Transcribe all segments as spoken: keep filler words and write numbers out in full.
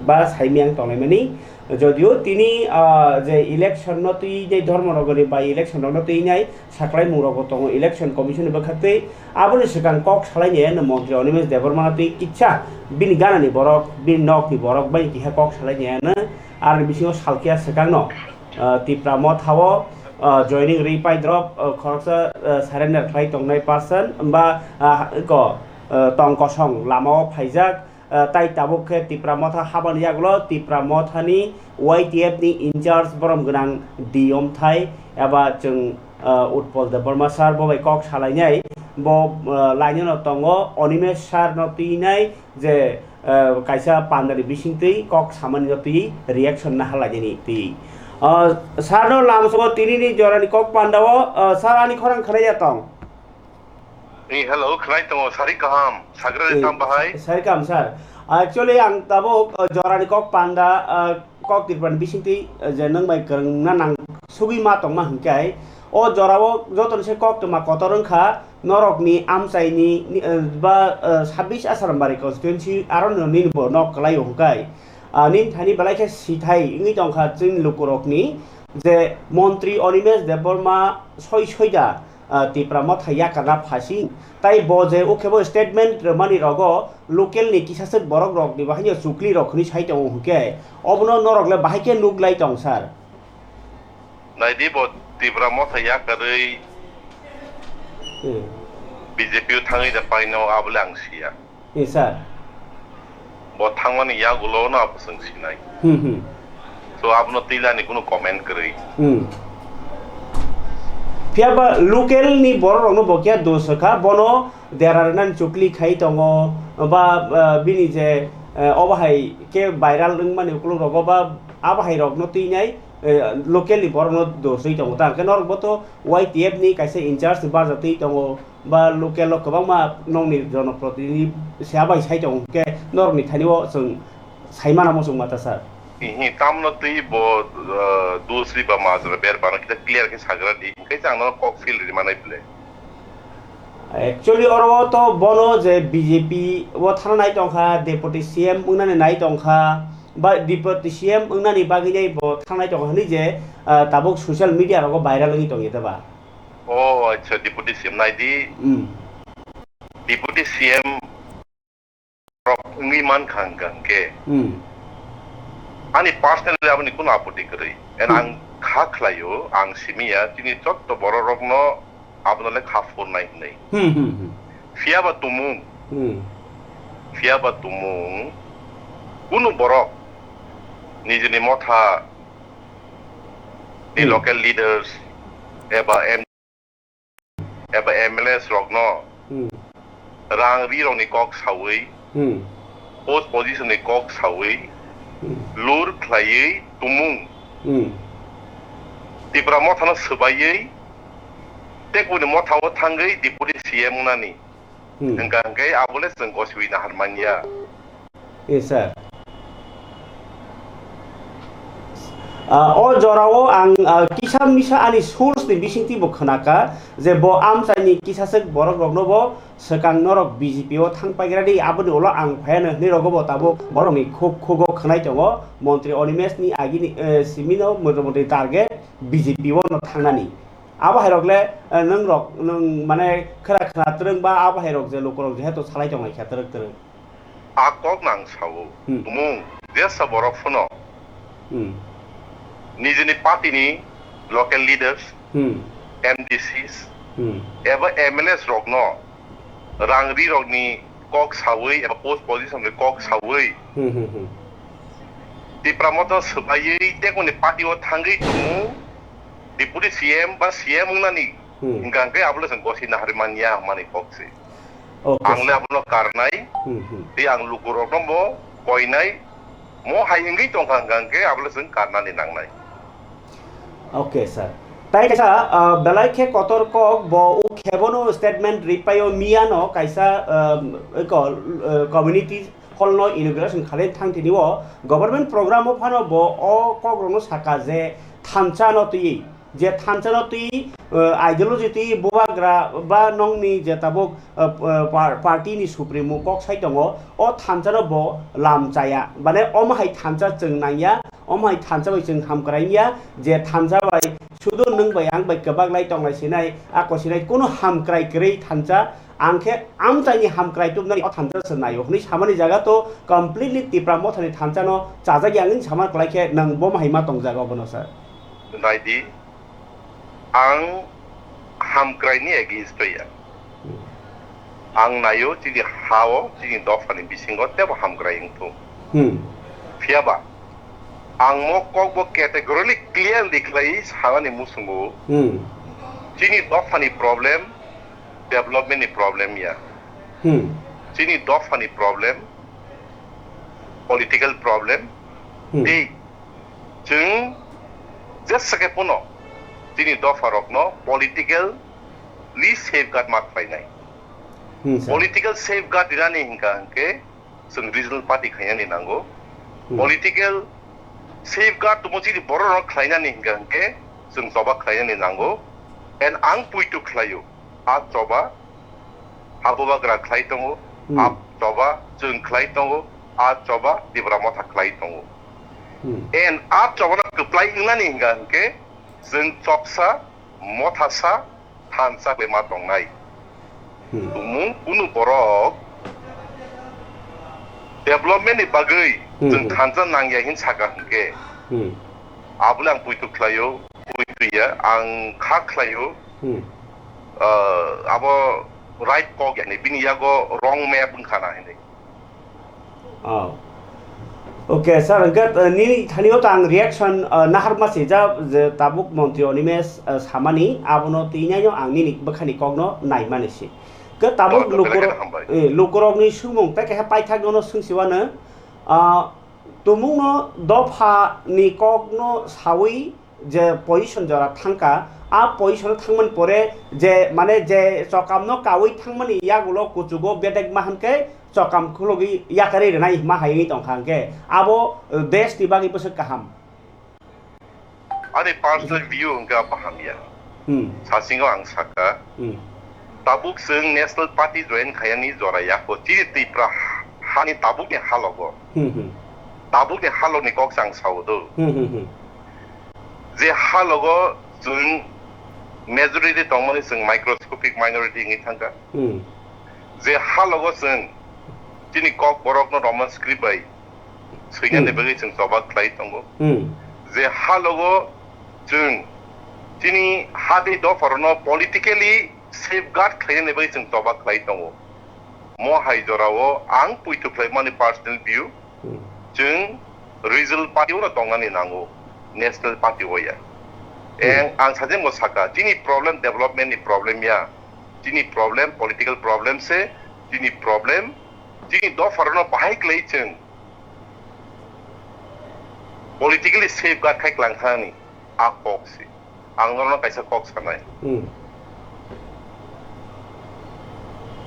ba saimiyang tonglaimani. Jodio tini, ah, je election no twi nai, dhormo rogoni by election rok no twi nai saklai mung rok bo tongo election commission ni bwkha twi. Aboni swkang kok salai nai ano montri Animesh Debbarma no twi kisa bini gana ni borok, bini nok ni borok bai kiha kok salai nai ano. Aroni bisingo salkya swkang no, ah, Tipra Motha o, ah, joining ri pai drop, ah, khoroksa, ah, surrender khlai tongnai person ba, ah, ko, ah, tong kosong lama o phaijak. Ah, tai tabuk khe Tipra Motha habani yagulo Tipra Mothani Y T F ni in charge borom gwnang D M thai eba chwng, ah, Utpal Debbarma sir bo bai kok salainai. Bo, ah, lainano tongo Animesh sir no twinai je, ah, kaisa pandani bisingtwi kok samani no twi reaction naharlainani twi. Ah, sir no lamsogo tinini jorani kok pandao, ah, sir ani khorang khwnai ya tong. Ni, hello, khwnai tongo, sari kaham, sagra de tam bahai. Sari kaham, sir. Actually, ang tabuk, uh, jorani kok panda, uh, kok Tripurani bisingtwi, uh, je nwng bai kwrwngna nang sugwi ma tongma hwnkhe, o jorao jotono se kok tongma kotor wngkha, norokni amchaini, ni, uh, ba, uh, sabbish Asarambari constituency, aro nini bo nok kwlaio hwnkhe. Ah, nini thani belai khe sithai wngwi tongkha chini lukurokni je montri Animesh Debbarma soi soida, ah, Tipra Motha yakarna phasing. Tai bo je ukhebo statement rwmani rogo local ni kisaswk borok rokni bahaino chukli rok hwnwi sai tongo hwnkhe obono norok le bahai khe nuk lai tong sir. Naidi bo Tipra Motha yakarwi Hmm. B J P o thangwi da paino abole ang siya. Ni sir. Bo thangmani yagulo no abo chwng sinai. Hmm, hmm. So abono twilani kunu comment kwrwi. Hmm. Phiya ba local ni borok rokno bo kya dos kha, bono dera rwna chukli khai tongo, ba, ah, bini je, eh, obo hai khe viral wngmani ukuluk rogo ba abo hai rokno twinai, eh, local ni borok no dos wi tongo. Ta hwnkhe norok bo to Y T F ni kaisa in charge ni barja twi tongo. Ba local o kwbangma nokni jonoprotinidhi se abai sai tongo, hwnkhe norokni thani o chwng sai mana muchung mata sir. Ihi, tamno twi bo, uh, dusri ba majra ber bana kita clear khe sagra di, hwnkhe chang no kok feel ri manai ble. Actually, oro to bono je B J P o thana nai tongkha, Deputy C M wngnani nai tongkha, ba Deputy C M wngnani bagwi nai bo thana nai tongkha hwnwi je, uh, tabuk social media rogo viral wngwi tongya ta ba. Oh, acha, Deputy C M nai di. Hmm. Deputy C M rok wngwi man kha hwnkha hwnkhe. Hmm. Ani personally aboni kuno apoti kwrwi. And Hmm. ang kha khlaio, ang simiya, chini jotto borok rokno abono le kha phurnai hwnwi. Hmm, hmm, hmm. Phiya ba tumung. Hmm. Phiya ba tumung. Kuno borok nijini motha ni Hmm. local leaders eba M eba M L As rokno Hmm. rang ri rokni kok sawi, Hmm. post position ni kok sawi, Hmm. lur khlaiwi tumung. Hmm. Tipra mothano swbaiwi, tei kubuni mothao thangwi Deputy C M wngnani. Hmm. Hwnkha hwnkhe abole chwng gosiwi nahar manya. Yes, sir. Ah, o jorao ang, ah, kisa misa ani source ni bisingtwi bo khwnakha je bo amchaini kisaswk borok rokno bo swkang norok B J P o thang paigra di, aboni ulo ang phaiano hwnwi rogo bo tabuk borokni khuk khugo khwnai tongo. Montri Animesh ni agini, eh, simino motamoti target B J P o no thangnani. Abo hai rok le, eh, nwng rok, nwng mane khera khera twrwng ba abo hai rok je lukurok jehetu salai tong lai kha twrwk twrwk. A kok nang sao, Hmm. tumung, jesa borok phano. Hmm. Nijini party ni local leaders, Hmm. M D Cs, Hmm. eba M L As rokno rang ri rokni kok sawi eba post position ni kok sawi. Hmm, hmm, hmm. Tipra mothano swbaiwi tekmoni party o thangwi tongo, Deputy C M ba C M wngnani Hmm. hwnkha hwnkhe abole chwng gosi nahari manya hwnmani kok se. Okay, Ang le sir. abono karnai, Hmm, hmm. tei ang lukurokno bo koinai, mo hai wngwi tongkha hwnkha hwnkhe abole chwng karnani nangnai. Okay, sir. Tai kaisa, ah, belai khe kotor kok bo o khebono statement ripaio miyano kaisa, ah, eko, ah, community hall no inauguration khalai thang tini o government program o phano bo o kok rokno saka je thansa no twi Je thansa no twi, eh, ideology twi bubagra ba nongni je tabuk, eh, eh, par-, party ni supremo kok sai tongo, o thansa no bo lam chaya. Mane omo hai thansa chwng nangya, omo hai thansa bai chwng hamkrai ya, je thansa bai sudu nwng bai ang bai kwbak lai tong lai sinai, ako sinai kunu hamkrai kwrwi thansa, ang khe amchaini hamkrai tubnani o thansa se naio hwnwi samani jaga to completely Tipra Mothani thansa no chajak ya wngwi sama kwlai khe nwng bo hai ma tong jaga obono sir. Nai di, ang hamkrai ni against o ya. Hmm. Ang naio chini ha o, chini dopha ni bisingo tebo hamkrai wngthung. Hmm. Phiya ba, ang mo kok bo categorically clearly khlai sanani musungo. Hmm. Chini dopha ni problem, development ni problem ya. Hmm. Chini dopha ni problem, political problem. Hmm. Tei chwng jesa khe pono chini dopha rokno politically safeguard ma khlainai. Hmm, sir. Political safeguard rinani hingka hingke chwng regional party khlainani nango. Hmm. Political safeguard tumo chini borok rok khlainani hingka hingke chwng choba khlainani nango. And ang puitu khlaio. A choba Abubagra khlai tongo, hmm, a choba chwng khlai tongo, a choba Tipra Motha khlai tongo. Hmm. And a choba no kwplai wngnani hingka hingke chwng chopsa, mothasa, thansa khlai ma tongnai. Hmm. Tumung kunu borok development ni bagwi hmm, chwng hmm, thansa nangya hin saka hingke. Hmm. Abole ang puitu khlaio, puitu ya, ang kha khlaio. Hmm. Ah, abo right kok yani, bini yago wrong map wngkha na hinwi. Oh. Okay, sir, hwnkhe, uh, nini thani o to ang reaction, uh, naharma swijak je tabuk Montri Animesh, uh, samani, abono twi naino ang nini bwkhani kokno naimani si. Khe tabuk oh, to lukurok, belai kheno hambai. Eh, lukurokni sumung tei kaisa paithak nono swngsiwano, uh, tumungno dophani kokno sawi je position jora thangkha, a position thangmani pore je, mane, je chokamno kawi thangmani yagulo kuchugo bedek ma hwnkhe chokam khulogwi yakarwi rwnai hima hai wngwi tongkha hwnkhe abo, eh, desh ni bagwi bwswk kaham. Ani personal view hwnkhe abo hamya. Hmm. Sasingo ang sakha, hmm, tabuk chwng National Party join khayani jora yako chini Tipra hani tabukni halogo. Hmm, hmm. Tabukni halokni kok chang sao do. Hmm, hmm, hmm. Je halogo chwng majority tongmani chwng microscopic minority wngwi thangkha. Hmm. Je halogo chwng chini kok borokno Roman script bai swinani hmm, bagwi chwng choba khlai tongo. Hmm. Je halogo chwng chini hati dopharokno politically safeguard khlainani bagwi chwng choba khlai tongo. Mo hai jorao ang puitu khlaimani personal view, hmm, chwng regional party-o no tongnani nango, national party-o ya. Hmm. Eng ang sajengbo saka, chini problem development ni problem ya, chini problem political problem se, chini problem, chini dopharokno bahai khlai chwng politically safeguard khai klang thani. A kok si. Ang norokno kaisa kok sanai. Hmm.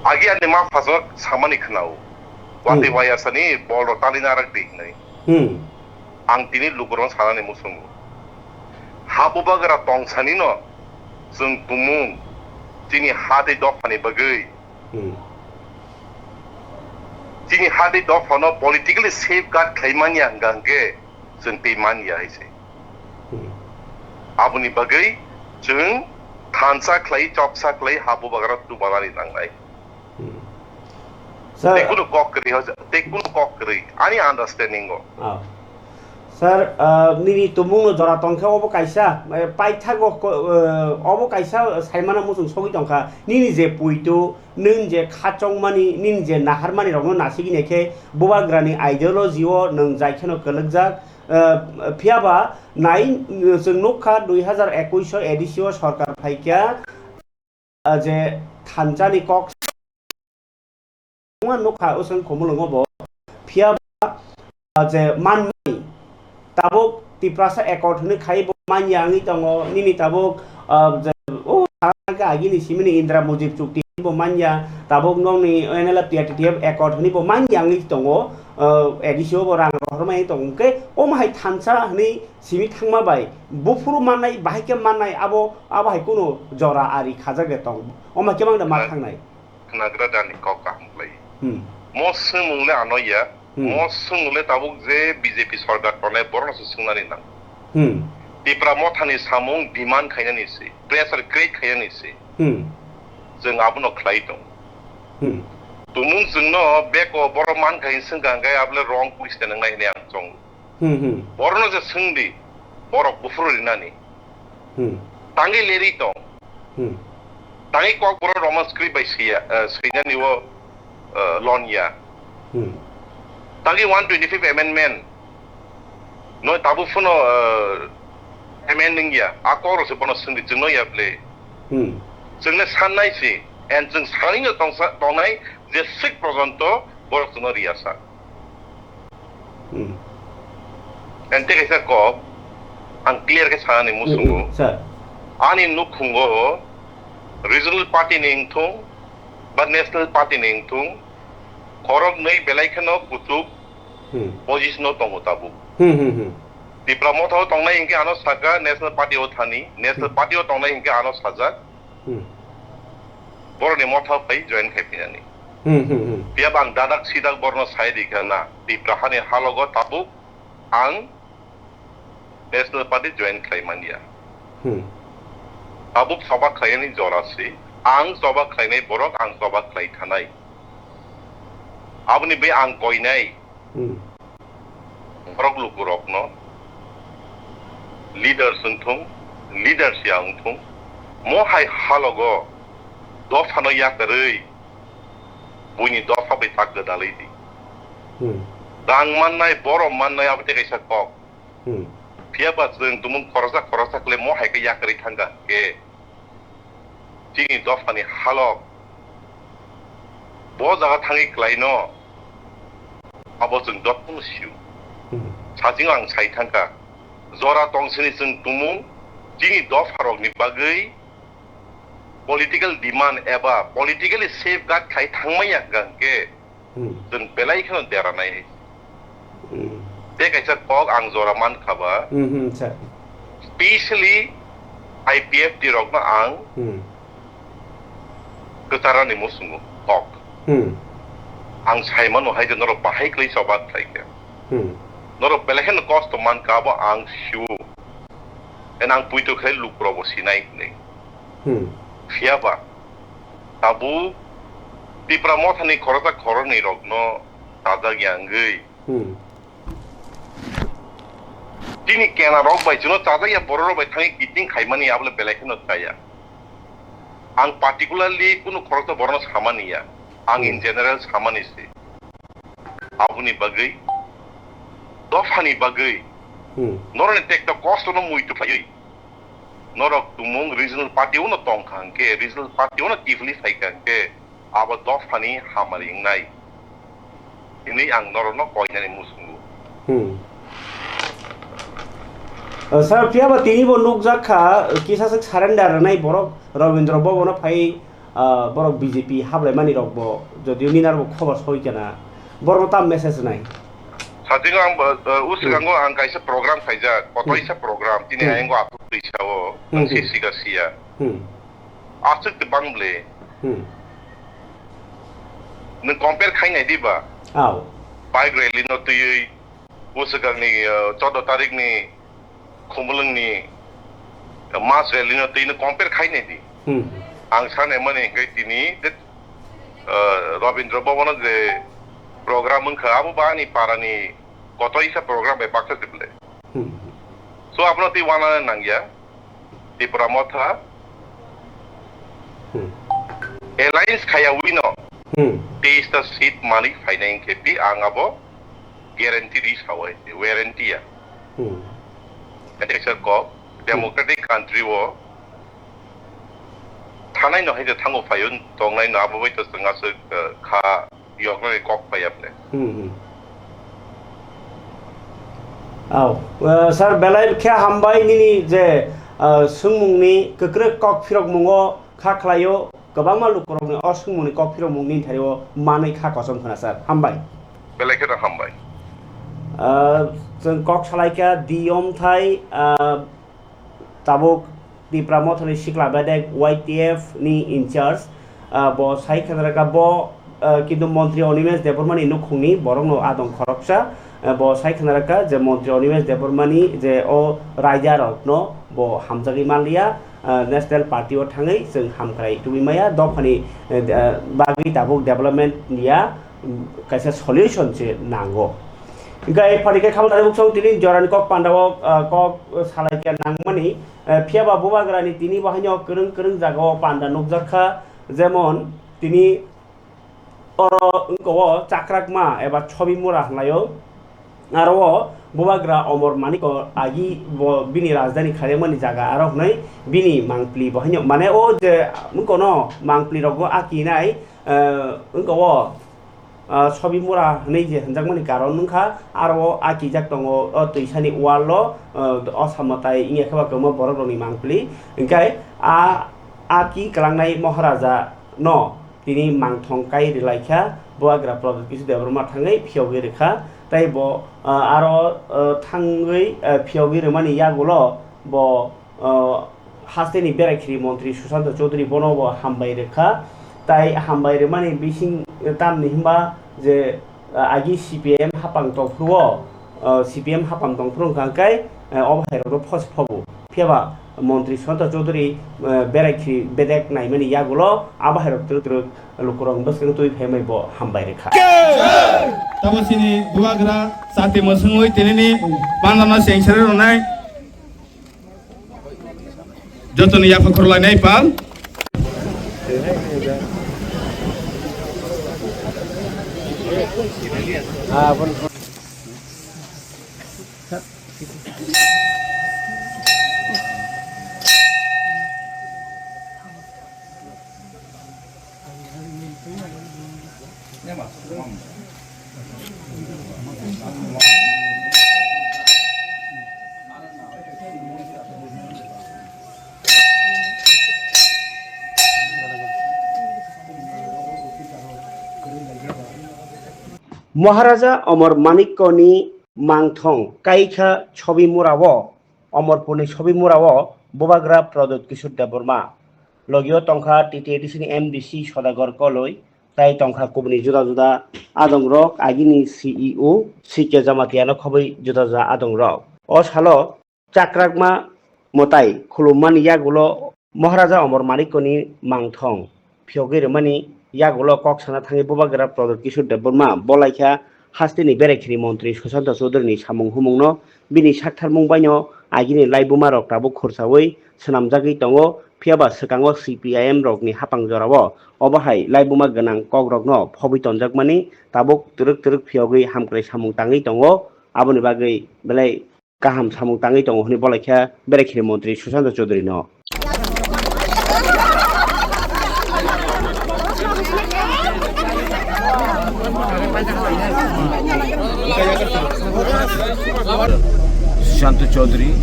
Agi ani ma phaso samani khwnao. Watwi hmm, waya sani bol rok tali narak di hinwi. Hmm. Ang tini lukurok sanani muchungo. Ha bubagra tong sani no chwng tumung chini ha tei dophani bagwi. Hmm. Chini ha tei dophano politically safeguard khlai manya hwnkha hwnkhe chwng tei manya hai se. Hmm. Aboni bagwi chwng thansa khlai, chopsa khlai, ha bubagra tubanani nangnai. Hmm. Sir, tei kunu kok kwrwi hoja, tei kunu kok kwrwi, ani understanding o. Ah. Sir, ah, nini tumungno jora tongkhe obo kaisa, eh, paithago ko-, eh, obo kaisa saimano muchung sogwi tongkha. Nini je puitu, nini je khachongmani, nini je naharmani rokno nasigini khe bubagrani ideology o nwng jai kheno kwlwkjak. Eh, phiya ba nai, eh, chwng nukha dui hazar ekush o A D C o sorkar phaikha, ah, je thansani kok wngma nukha usang khumulwngo bo. Phiya ba, ah, je manmani tabuk Tiprasa Accord hwnwi khai bo manya wngwi tongo, nini tabuk, ah, je, o, agini simini Indra Mujib chukti bo manya, tabuk nokni N L F T R T T F Accord hwnwi bo manya wngwi tongo. ah, A D C o bo rang rohormani tong, hwnkhe omo hai thansa hwnwi simi thangma bai buphuru mannai, bahai khe mannai, abo, abo hai kunu jora ari khajak de tong, omo hai khe mang de ma Khna-, thangnai. Khnagra dani kok kaham khlai. Hmm. Mo swngmung le ano ya, Hmm. mo swngmung le tabuk je B J P sorkar tongnai borok no se swngnani nang. Hmm. Tipra Mothani samung demand khainani se, pressure create khainani se. Hmm. Chwng abono khlai tong. Hmm. Tumung chwngno beko borok man khai swngkha hwnkhe abole wrong question wngnai hwnwi ang chongo. Hmm, hmm. Borokno je swngdi, borok buphuru rinani. Hmm. Tangwi lerwi tong. Hmm. Tangwi kokborok Roman script bai swiya, eh, swinani o, eh, lon ya. Hmm. Tangwi one twenty-fifth amendment no tabuk phano, eh, amend wngya. A kokrok se bono swngdi, chwngno ya bwle. Hmm. Chwngno sannai se, and chwng sanino tongsa-, tongnai je swk porjonto borok chwngno riya sa. Hmm. And tei kaisa kok ang clear khe sanani muchungo. Hmm, hmm, sir. Ani nukhungo regional party ni wngthung ba national party ni wngthung, khoroknwi belai kheno kuchuk Hmm. position o tongo tabuk. Hmm, hmm, hmm. Tipra Motha o tongnai hinkhe ano saka national party o thani, national Hmm. party o tongnai hinkhe ano sajak. Hmm. Borokni motha bai join khai phinani. Hmm, hmm, hmm. Phiya ba ang dadak sidak borokno sai di kha na, Tipra hani halogo tabuk ang National Party join khlai manya. Hmm. Tabuk choba khlainani jora se, ang choba khlainai borok ang choba khlai thanai. Aboni bai ang koinai. Hmm. Borok lukurokno, leaders wngthung, leaders ya wngthung, mo hai halogo dophano yakarwi buini dopha bai tak gwdalwi di. Hmm. Rang mannai, borom mannai, abo tei kaisa kok. Hmm. Phiya ba chwng tumung khoroksa khoroksa khlai mo hai khe yakarwi thangkha hwnkhe, chini dophani halok bo jaga thangwi klaino, abo chwng jotono sio. Hmm. Saching ang sai thangkha, jora tongsini chwng tumung chini dopharokni bagwi political demand eba politically safeguard khai thangmaya hwnkhe, Hmm. Chwng belai kheno deranai. Hmm. Tei kaisa kok ang jora mankha ba. Hmm, hmm, sir. Specially I P F T rokno ang Hmm. kwcharani muchungo kok. Hmm. Ang saimano hai je norok bahai kwlwi choba khlaikha. Hmm. Norok belai kheno kosto mankha abo ang sio. Eno ang puito khe lukurokbo sinai hwnwi. Hmm. Phiya ba tabuk Tipra Mothani khoroksa khoroknwi rokno chajak ya wngwi. Hmm. Chini kena rok bai chwngno chajak ya borok rok bai thangwi kiting khaimani abole belai kheno chaya. Ang particularly kunu khoroksa borokno samani ya. Ang in Hmm. general samani se. Aboni bagwi, dophani bagwi, Hmm. norokni tekto kostono muitu phaiwi, norok tumung regional party-o no tongkha hwnkhe, regional party-o no kiphilwi phaikha hwnkhe, abo dophani hamari wngnai hwnwi ang norokno koinani muchungo. Hmm. Uh, sir, phiya ba tini bo nukjak kha, kisa swk surrender rwnai borok Rabindra Bhavan-o phai, uh, borok B J P hablaimani rok bo, jodio nini aro bo khobor soi kana, borokno tam message nai? Sajingo ang bo, uh, u Hmm. swkango ang kaisa program khaijak, koto Hmm. isa program, tini Hmm. ayang go aphuru twi sao, Hmm, hmm. sisi ga sia. Hmm. Aswk tei bang ble. Hmm. Nwng compare khai nai di ba? Aw. Bike rally no twiwi, u swkangni, uh, choudo tarikni Khumulwngni, uh, mass rally no twi no compare khai nai di. Hmm. Ang sanai mani hwnkhe tini je, uh, Rabindra Bhavan-o je program wngkha, abo ba ani parani koto isa program bai baksa se ble. Hmm. So abono twi uanana nangya. Tipra Motha Hmm. alliance khaya wino Hmm. teista seat malik phainai hwnkhe twi ang abo guarantee ri sawi, warranty ya. Hmm. Kaisa kok, Hmm. democratic country o thanai no hai je thango phaio tongnai no abo bai to chwng aswk, uh, kha yoknani kok pai apne. Hmm, hmm. Aw, uh, sir, belai khe hambai nini je, uh, swngmungni kwkrwk kok phirokmungo kha khlaio, kwbangma lukurokni o swngmungni kok phirokmung nini thaio manwi kha kosom khna, sir. Hambai. Belai kheno hambai. Ah, chwng kok salaikha Diyom Thai, ah, tabuk Tipra Mothani Sikla Bedek Y T F ni in charge, ah, bo sai khanaraka bo, ah, kintu Montri Animesh Debbarma ni nukhungni borokno adong khoroksa, ah, bo sai khanaraka je Montri Animesh Debbarma ni je o raida rokno bo hamjagwi manliya, ah, National Party o thangwi chwng hamkrai tubui maya, dophani, eh, bagwi tabuk development ya, kaisa solution se nango. Hingke phani khe khamtari buksong tini jorani kok panda o, ah, kok salai khe nangmani, eh, phiya ba bubagrani tini bo haino kwrwng kwrwng jaga o panda nukjak kha, jemon tini oro wngko o Chakrakma eba Chobimura hwnlai o, aro o bubagra Omor Manik o agi bo bini rajdhani khaimani jaga aro hwnwi bini mangpli bo haino mane o je wngko no mangpli rogo aki nai, eh, wngko o ah, Sobimura hwnwi je hwnjakmani karon wngkha, aro o a kijak tongo, o twisani wall o, ah, o samo tai wngya khe ba kwbangma borok rokni mangpili. Hwnkhe a, a ki kwlangnai Maharaja no tini mangthong kai rwlai kha, bubagra Pradyut Kishore Debbarma thangwi phiyogwi rwkha, tei bo, ah, aro, ah, thangwi, ah, phiyogwi rwmani yagulo bo, ah, hasteni berai khiri montri Sushanta Chowdhury bono bo hambai rwkha. Tai hambai rwmani bising tamni hwnba je, ah, agi C P I M hapang tongphuru o, ah, C P M hapang tongphuru wngkha hwnkhe, ah, obo hai rokno phos phobu. Phiya ba montri Sushanta Chowdhury, ah, berai khiri bedek naimani yagulo abo hai rok twrwk twrwk lukurok bwskang twi phaimai bo hambai rwkha. Tamo chini bubagra chati mwswngwi tinini bandama chengchari rwnai. Jotoni yapha khorlainai pal. Maharaja Omor Manikkoni mangthong kaikha Chobimura o, Omorpurni Chobimura o bubagra Pradyut Kishore Debbarma. Logio tongkha T T A D C ni M D C Sodagar Koloi, tai tongkha kubuni juda juda adongrok, agini C E O C K Jamatia no khobwi juda juda adongrok. O salo Chakrakma mwtai khulummani yagulo Maharaja Omor Manikkoni mangthong phiyogwi rwmani yagulo kok sana thangwi bubagra Pradyut Kishore Debbarma bolaikha hasteni berai khiri montri Sushanta Chowdhury ni samung humungno. Bini saktharmung baino agini laibuma rok tabuk khursawi swnamjagwi tongo, phiya ba swkango C P I M rokni hapang jorao obo hai laibuma gwnang kokrokno phobwi tonjakmani tabuk twrwk twrwk phiyogwi hamkrai samung tangwi tongo, aboni bagwi belai kaham samung tangwi tongo hwnwi bolaikha berai khiri montri Sushanta Chowdhury no. Sushanta Chaudhary,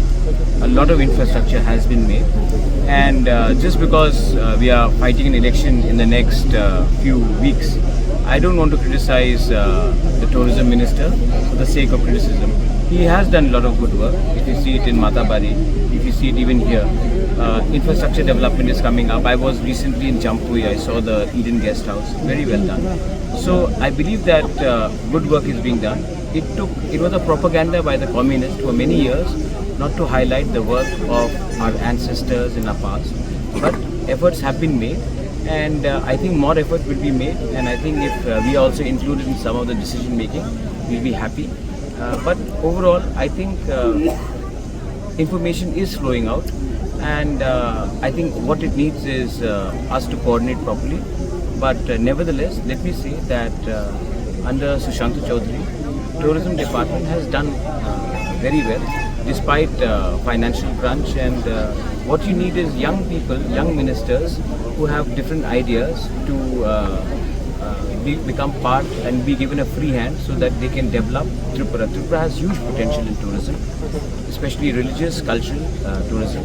a lot of infrastructure has been made, and uh, just because uh, we are fighting an election in the next uh, few weeks, I don't want to criticize uh, the tourism minister for the sake of criticism. He has done a lot of good work. If you see it in Matabari, if you see it even here, uh, infrastructure development is coming up. I was recently in Jampui. I saw the Eden Guest House. Very well done. So I believe that uh, good work is being done. It took, it was a propaganda by the communists for many years not to highlight the work of our ancestors in our past. But efforts have been made, and uh, I think more effort will be made. And I think if uh, we are also included in some of the decision making, we'll be happy. Uh, but overall, I think uh, information is flowing out, and uh, I think what it needs is uh, us to coordinate properly. But uh, nevertheless, let me say that uh, under Sushanta Chaudhary, tourism department has done uh, very well despite uh, financial crunch. And uh, what you need is young people, young ministers who have different ideas to uh, uh, be, become part and be given a free hand so that they can develop Tripura. Tripura has huge potential in tourism, especially religious, cultural uh, tourism.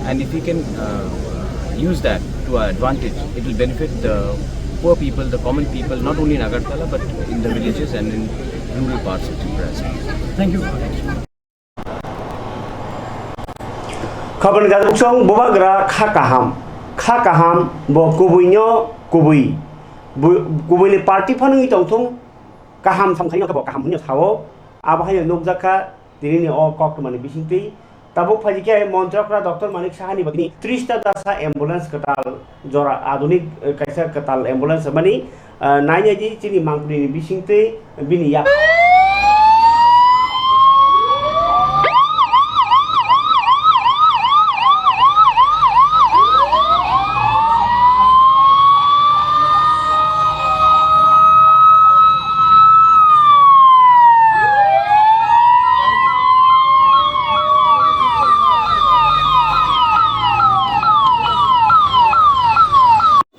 And if we can uh, use that to our advantage, it will benefit the poor people, the common people, not only in Agartala but in the villages and in rural parts of Tripura as well. Thank you. Khobor ni gajak buksong bubagra kha kaham, kha kaham bo kubui no kubui, bu-, kubui ni party phano wngwi tongthung, kaham samkhaino khe bo kaham hwnwi sao, abo haino nukjakha tini ni o koktwma ni bisingtwi. Tabuk phaikhe Montri Okra Doctor Manik Saha ni bagwi tris ta dasa ambulance kwtal jora adunik, eh, kaisa kwtal ambulance mani, eh, nainai di chini Mangpili ni bisingtwi bini yak.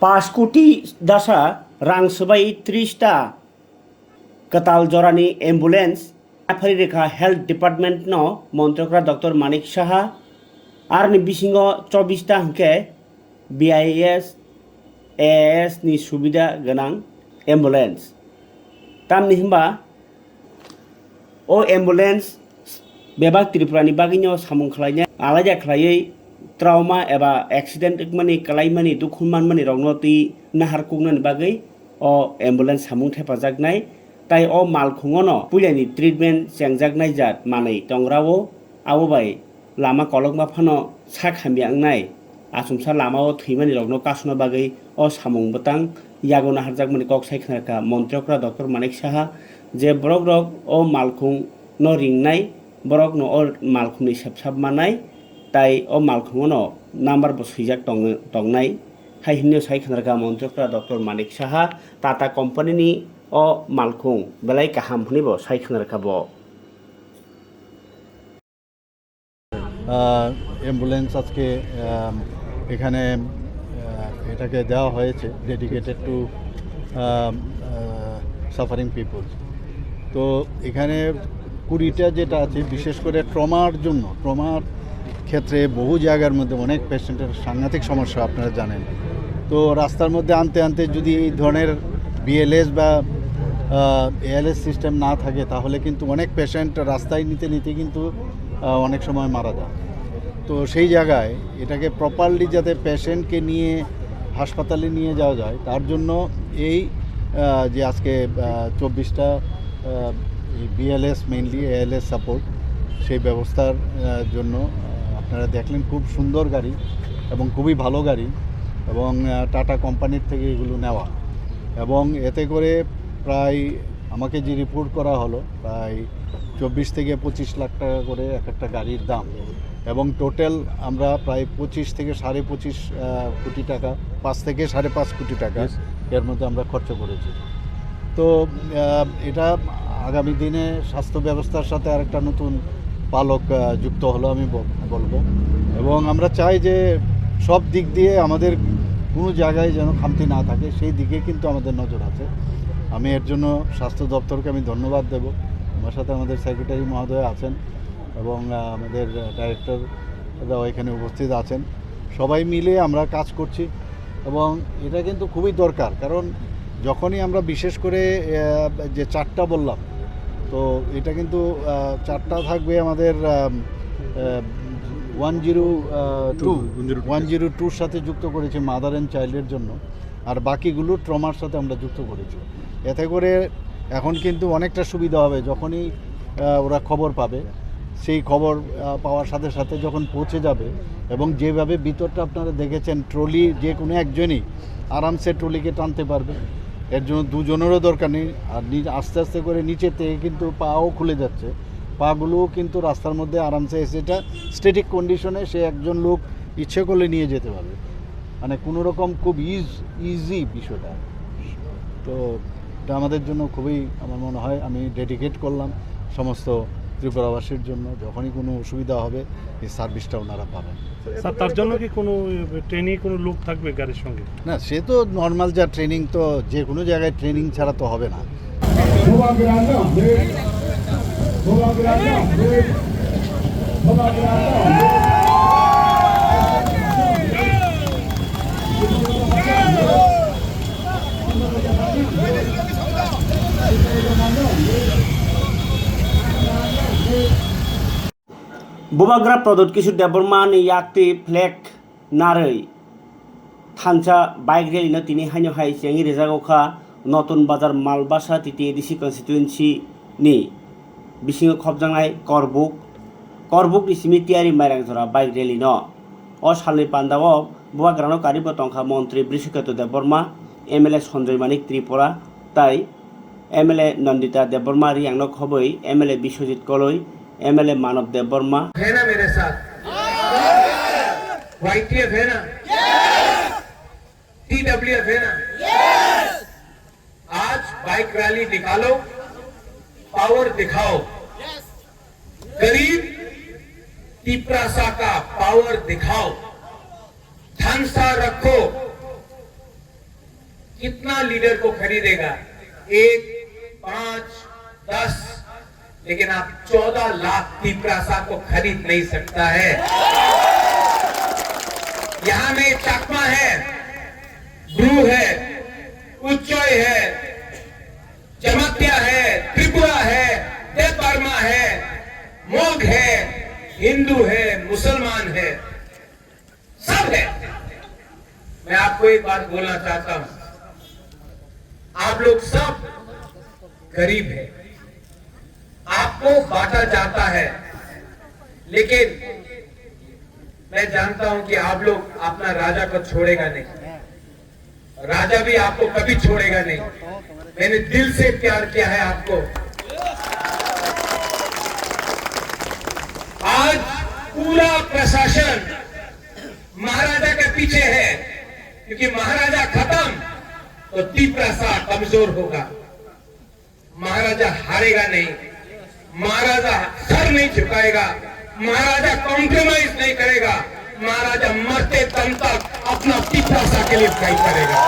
Paanch koti dasa rang swbai tris ta kwtal jorani ambulance yaphari rikha Health Department no Montri Okra Doctor Manik Saha, aroni bisingo chobbish ta hwnkhe B I S, A I S ni subida gwnang ambulance. Tamni hwnba o ambulance bebak Tripura ni bagwino samung khlainai, alaida khlaiwi trauma eba accident wngmani, kwlaimani, dukhu manmani rokno twi nahar kuknani bagwi o ambulance samung thepajaknai. Tai o malkhungono puilani treatment chengjaknai jat manwi tongrao, abo bai lama kolokma phano sak hamya wngnai, achomsa lamao thwimani rokno kasuna bagwi o samung bwtang yago naharjakmani kok sai khna rwkha Montri Okra Doctor Manik Saha, je borok rok o malkhung no ringnai, borok no o malkhung ni sepsap manai, tai o malkhung no number bo swijak tong-, tongnai, hai hwnwi sai khna rwkha Montri Okra Doctor Manik Saha. Tata company ni o malkhung belai kaham hwnwi bo sai khna rwkha bo. আহ, অ্যাম্বুলেন্স আজকে, আম, এখানে, আহ, এটাকে দেওয়া হয়েছে dedicated to, um, ah, suffering people। তো এখানে কুড়িটা যেটা আছে, বিশেষ করে ট্রমার জন্য, ট্রমার ক্ষেত্রে বহু জায়গার মধ্যে অনেক পেশেন্টের সাংঘাতিক সমস্যা, আপনারা জানেন। তো রাস্তার মধ্যে আনতে আনতে যদি এই ধরনের বিএলএস বা, আহ, এএলএস সিস্টেম না থাকে, তাহলে কিন্তু অনেক পেশেন্ট রাস্তায় নিতে নিতে কিন্তু, আহ, অনেক সময় মারা যায়। তো সেই জায়গায় এটাকে প্রপারলি যাতে পেশেন্টকে নিয়ে হাসপাতালে নিয়ে যাওয়া যায়, তার জন্য এই, আহ, যে আজকে, আহ, চব্বিশটা, আহ, এই বিএলএস, মেইনলি এএলএস সাপোর্ট, সেই ব্যবস্থার, আহ, জন্য, আহ, আপনারা দেখলেন, খুব সুন্দর গাড়ি এবং খুবই ভালো গাড়ি এবং, আহ, টাটা কোম্পানির থেকে এগুলো নেওয়া। এবং এতে করে প্রায় আমাকে যে রিপোর্ট করা হলো, প্রায় চব্বিশ থেকে পঁচিশ লাখ টাকা করে এক একটা গাড়ির দাম। এবং টোটাল আমরা প্রায় পঁচিশ থেকে সাড়ে পঁচিশ, আহ, কোটি টাকা, পাঁচ থেকে সাড়ে পাঁচ কোটি টাকা এর মধ্যে আমরা খরচ করেছি। তো, আহ, এটা আগামী দিনে স্বাস্থ্য ব্যবস্থার সাথে আরেকটা নতুন পালক, আহ, যুক্ত হলো, আমি ব-, বলবো। এবং আমরা চাই যে সব দিক দিয়ে আমাদের কোনো জায়গায় যেন খামতি না থাকে, সেই দিকে কিন্তু আমাদের নজর আছে। আমি এর জন্য স্বাস্থ্য দপ্তরকে আমি ধন্যবাদ দেব। আমার সাথে আমাদের সেক্রেটারি মহোদয় আছেন এবং, আহ, আমাদের ডাইরেক্টররাও এখানে উপস্থিত আছেন। সবাই মিলে আমরা কাজ করছি এবং এটা কিন্তু খুবই দরকার, কারণ যখনই আমরা বিশেষ করে, আহ, যে চারটা বললাম, তো এটা কিন্তু, আহ, চারটা থাকবে আমাদের, আহ, আহ, ওয়ান জিরো, আহ, two, one zero two. One zero টুর সাথে যুক্ত করেছি মাদার অ্যান্ড চাইল্ডের জন্য, আর বাকিগুলো ট্রমার সাথে আমরা যুক্ত করেছি। এতে করে এখন কিন্তু অনেকটা সুবিধা হবে, যখনই, আহ, ওরা খবর পাবে, সেই খবর, আহ, পাওয়ার সাথে সাথে যখন পৌঁছে যাবে, এবং যেভাবে ভিতরটা আপনারা দেখেছেন, ট্রলি যে কোনো একজনই আরামসে ট্রলিকে টানতে পারবে, এর জন্য দুজনেরও দরকার নেই। আর নি-, আস্তে আস্তে করে নিচের থেকে কিন্তু পাও খুলে যাচ্ছে, পাগুলোও কিন্তু রাস্তার মধ্যে আরামসে এসে, এটা স্ট্যাটিক কন্ডিশনে সে একজন লোক ইচ্ছে করলে নিয়ে যেতে পারবে, মানে কোনো রকম খুব ইজ-, ইজি বিষয়টা। তো এটা আমাদের জন্য খুবই, আমার মনে হয়, আমি ডেডিকেট করলাম সমস্ত ত্রিপুরাবাসীর জন্য, যখনই কোনো অসুবিধা হবে এই সার্ভিসটা ওনারা পাবেন। স্যার, তার জন্য কি কোনো ট্রেনে কোনো লোক থাকবে গাড়ির সঙ্গে? না, সে তো নর্মাল যা ট্রেনিং, তো যে কোনো জায়গায় ট্রেনিং ছাড়া তো হবে না। Bubagra Pradyut Kishore Debbarma ni yakti flag narwi thansa bike rally no tini haino hai chengwi rijak kha Notun Bazar Malbasa T T A D C constituency ni bisingo khopjaknai Korbuk, Korbuk ni simi Tiyari Mairang jora bike rally no. O salni pandao Bubagrano karibo tongkha Montri Brisiketu Debbarma, M L A Sanjoy Manik Tripura tai M L A Nandita Debbarma Riyangno khobwi M L A Biswajit Koloi, M L A Manav Debbarma, है ना मेरे साथ? वाईटीएफ है ना? टीडब्ल्यूएफ है ना? आज bike rally निकालो, पावर दिखाओ। गरीब तिपरासा का पावर दिखाओ। थानसा रखो, कितना लीडर को खरीदेगा? एक, पाँच, दस, लेकिन आप चौदह लाख तिपरासा को खरीद नहीं सकता है। यहाँ में चाकमा है, ब्रू है, उच्चय है, जमातिया है, त्रिपुरा है, देबबर्मा है, मोग है, हिंदू है, मुसलमान है, सब है। मैं आपको एक बात बोलना चाहता हूं, आप लोग सब गरीब है, आपको बांटा जाता है, लेकिन मैं जानता हूं कि आप लोग अपना राजा को छोड़ेगा नहीं। राजा भी आपको कभी छोड़ेगा नहीं। मैंने दिल से प्यार किया है आपको। आज पूरा प्रशासन महाराजा के पीछे है, क्योंकि महाराजा खत्म तो तिपरासा कमजोर होगा। महाराजा हारेगा नहीं, महाराजा सर नहीं झुकाएगा, महाराजा कॉम्प्रोमाइज नहीं करेगा, महाराजा मरते दम तक अपना तिपरासा के लिए फाइट करेगा।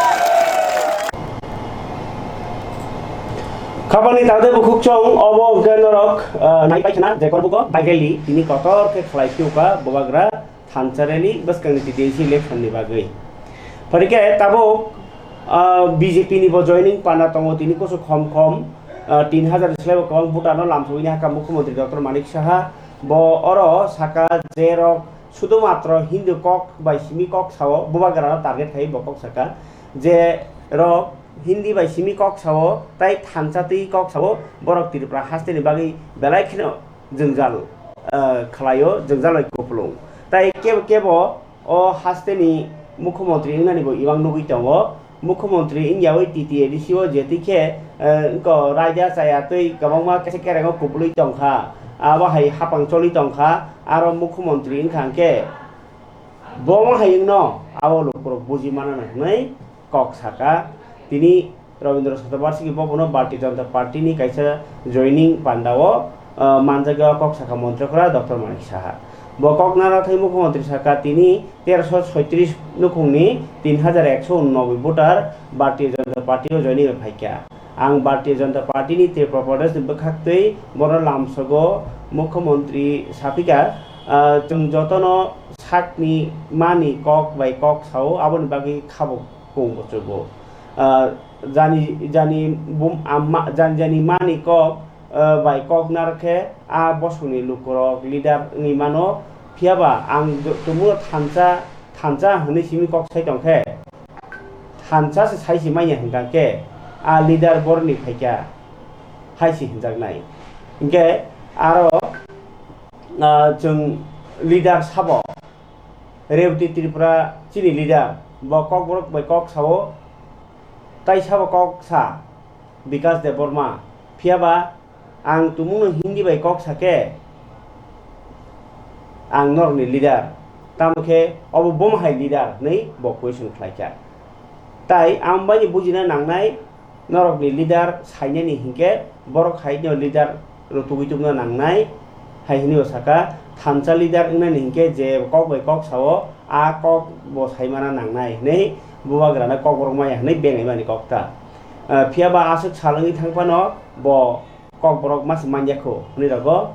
Khapani tangde bukhuk chong obo hwnkhe norok, ah, nai paikha na je Korbuko bike rally tini kotor khe khlai phiyo kha Bubagra thansa rally bwskangni T T A D C election ni bagwi. Phai khe tabuk, ah, B J P ni bo joining panda tongo tini kusu khom khom, ah, tin hajar ni slai bo kwbang voter no lamsogwi ni hakha Mukhyamantri Doctor Manik Saha bo oro saka je rok sudu matro Hindu kok bai simi kok sao Bubagra no target khai bo kok saka je rok Hindi bai simi kok sao, tai thansa twi kok sao, borok Tripura haste ni bagwi belai kheno jwngjal, ah, khlaio, jwngjal bai kupulung. Tai kebo kebo o haste ni mukhyamantri wngnani bo imang nugwi tongo. Mukhyamantri wngyawi T T A D C o je twi khe, ah, wngko raida chaya twi kwbangma kesa kereng o kupulwi tongkha, abo hai hapang choli tongkha, aro mukhyamantri wngkha hwnkhe bo wng hai wngno abo lukurok buji manana hwnwi kok saka. Tini Rabindra Shatobarshiki bo bono Bharatiya Janata Party ni kaisa joining panda o, ah, manjak o kok saka Montri Khora Doctor Manik Saha. Bo kok narathai Mukhyamantri saka tini terosho soitris nukhungni tin hajar ekso unnobboi voter Bharatiya Janata Party o joining bai phaikha. Ang Bharatiya Janata Party ni Tripura Pradesh ni bwkhaktwi bono lamsogo Mukhyamantri saphika, ah, chwng jotono sakni mani kok bai kok sao, aboni bagwi khabo kung bo chugo. Ah, jani, jani bum-, amma, jani, jani mani kok, ah, bai kok narwk khe a bosongni lukurok leader wngwi mano. Phiya ba ang jo-, tumungno thansa, thansa hwnwi simi kok sai tong khe, thansa se sai se manya hwnkha khe a leader boroni phaikha hai se hwnjaknai. Hinkhe aro, ah, chwng leader sabo Revati Tripura chini leader, bo kokborok bai kok sao, tai sabo kok sa Bikash Debbarma, phiya ba ang tumungno Hindi bai kok sa khe ang norokni leader, tamo khe obo bomo hai leader hwnwi bo question khlai kha. Tai ang baini bujina nangnai, norokni leader sainani hinkhe borok haino leader rwtugwi tongna nangnai, hai hwnwi bo saka, thansa leader wngnani hinkhe je kok bai kok sao, a kok bo saimana nangnai hwnwi Bubagrano kokborok maya hwnwi bengaimani kok ta. Ah, phiya ba aswk sal wngwi thang phano bo kokborok masa manya kho hwnwi rogo